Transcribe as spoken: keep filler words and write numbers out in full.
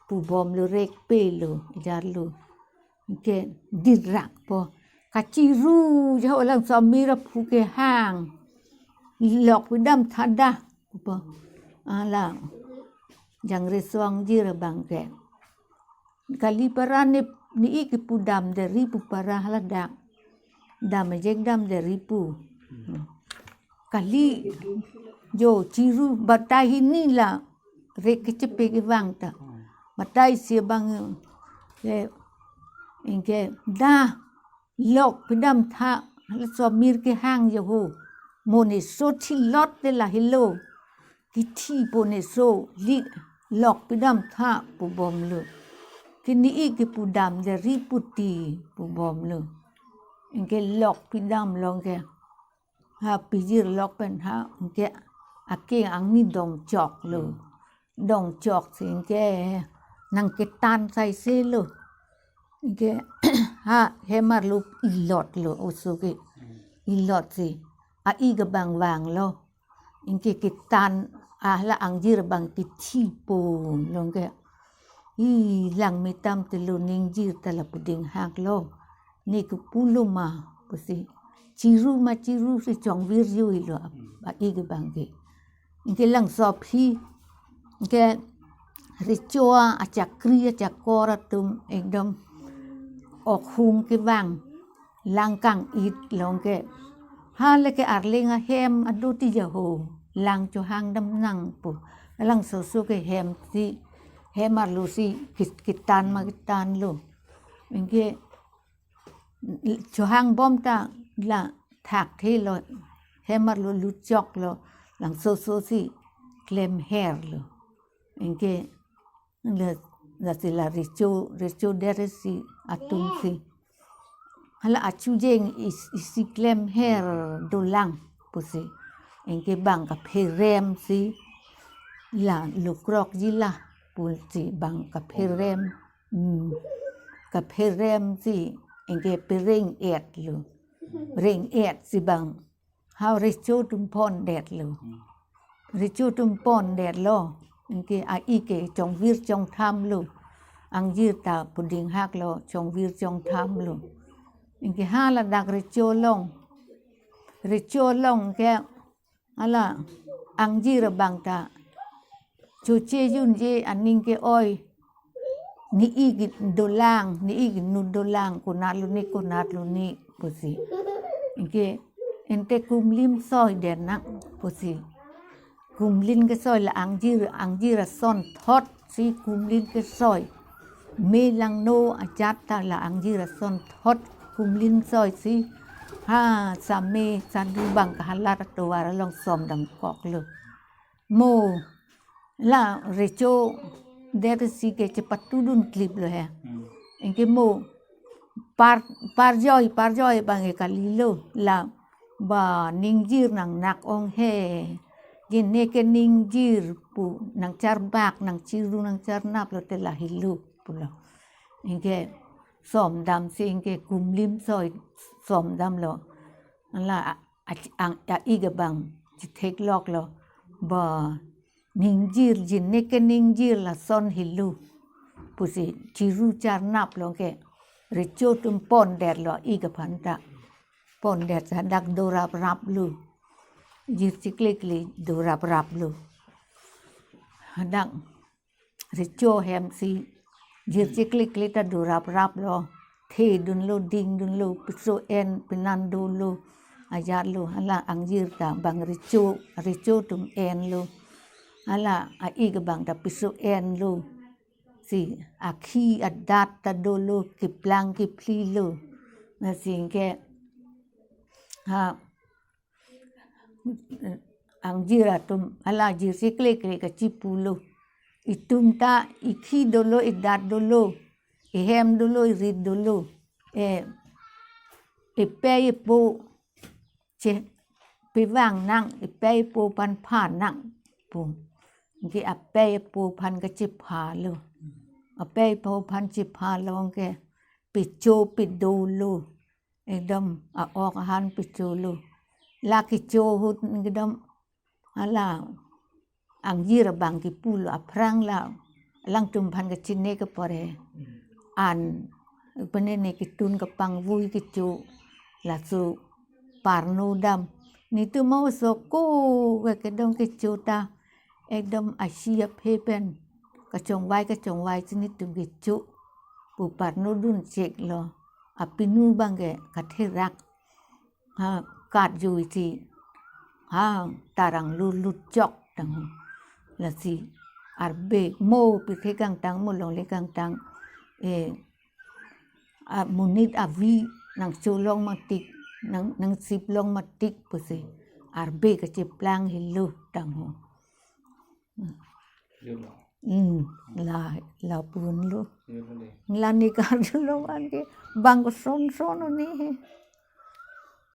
pubomlo, rekpelo, jarlo. Ke dirak po. Kachiru ja ho, Langso amir aphu kehang. Lok pidam tha dah po. Hala jangreso angjir abang ke. Kali para ne, ne-ik kepu damde ri pu para haladak. Dam ejek damde ri pu. Kali jo chiru batai hini la rek kechepe kevang ta. Batai si abang, eh, anke dah lok pidam tha, Langso amir kehang ja ho. Mo ne so thilot te lahelo. Kithi po ne so li lok pidam tha pubomlo. Ke ne-ik kepu damde ri pu ti pubomlo. Anke lok pidamlo anke. Ha pijir lok pen ha anke akeng angni dongchoklo. Dongchok si anke nangketan saiselo. Anke ha hem arlo ilotlo oso ke. Ilot si a-ik abang vanglo. Anke ketan, ah, la angjir abang kithi ponlo anke. I lang metam telo, ningjir ta lapu dinghaklo. Ne kepulo ma pusi. Chiru ma chiru si chongvir juilo ap-, a-ik abang ke. Anke Langso aphi. Anke recho achakri achakor atum ekdom okhung kevang. Lang kang-itlo anke. Hala ke Arleng ahem ado ti ja ho. Lang chohang dam nang pu. Langso oso ke hem si, hem arlo si kit-, ketan ma ketanlo. Anke chohang bom ta la thakthelo. Hem arlo lutchoklo. Langso oso si klemherlo. Anke la, lasi la recho, recho deresi atum si. Hala achujeng is-, isi klemher dolang pusi. Anke bang kapherem si la lukrok jila pusi bang kapherem. Hmm. Kapherem si anke pereng-etlo. Reng-et si bang ha recho atum pondetlo. Recho atum pondetlo. Anke a-ik ke chongvir chongthamlo. Angjir ta pu dinghaklo, chongvir chongthamlo. Anke haladak recho along. Recho along ke hala angjir abang ta choche junje aning ke-oi. Ne-ik dolang, ne-ik inut dolang, konatlo ne, konatlo ne pusi. Anke ante kumlim soi den nang pusi. Kumlim kesoi la angjir, angjir asonthot si kumlim kesoi. Me langno ajat ta la angjir asonthot kumlim soi si. Ha same sadu bang kahalat atovar along somdam koklo. Mo la recho deresi ke chepatudun kliplo he. Hmm. Anke mo par, parjoi, parjoi bang e kalilo la ba ningjir nangnak ong he. Jene ke ningjir pu nangcharbak, nangchiru, nangcharnaplo te lahelo pulo. Anke somdam si anke kumlim soi somdamlo. La a, a, ang, a-ik abang chithekloklo. Ba ningjir, jene ke ningjir lason helo pusi chiru charnaplo anke. Recho atum pondetlo a-ik aphan ta. Pondet hadak dorapraplo. Jirchiklikli dorapraplo. Hadak recho hem si jirchiklikli ta dorapraplo. Thedunlo, dingdunlo, piso en, pinan dolo. Ajatlo, hala angjir ta bang recho, recho atum enlo. Hala a-ik abang ta piso enlo. Si akhi adat ta dolo, keplang kephlilo. Lasi anke ha angjir atum, hala jirchiklikli kachipulo. Itum ta ikhi dolo, idat dolo, ihem dolo, irit dolo. E, ipei ipo che pevang nang, ipei ipo aphan pha nang pu. Anke apei apo aphan kachephalo. Apei apo aphan chephalo anke pecho pedolo. Ekdom a-ok ahan pecholo. La kecho ahut ekdom hala angjir abang kipulo, aphrang la alangtum aphan kachini ke pore. An, pene ne ketun kepangvui kecho, laso parno dam. Netum aoso ko ke kedong kecho ta, ekdom asi aphe pen kachongvai kachongvai si netum kecho pu parno dun chek lo. Apinu abang ke katherak, ha, kat jui si, ha, tarang lulut chok tang ho. Lasi arbe mo pithe kangtang, mo longle kangtang, eh, amonit avi nangcholong matik, nang, nangsip long matik pusi arbe kacheplang helo tang ho. Jolo. Hmm, la, la pun lo. Jolo le. La ne karjulong an ke bang koson son ne he.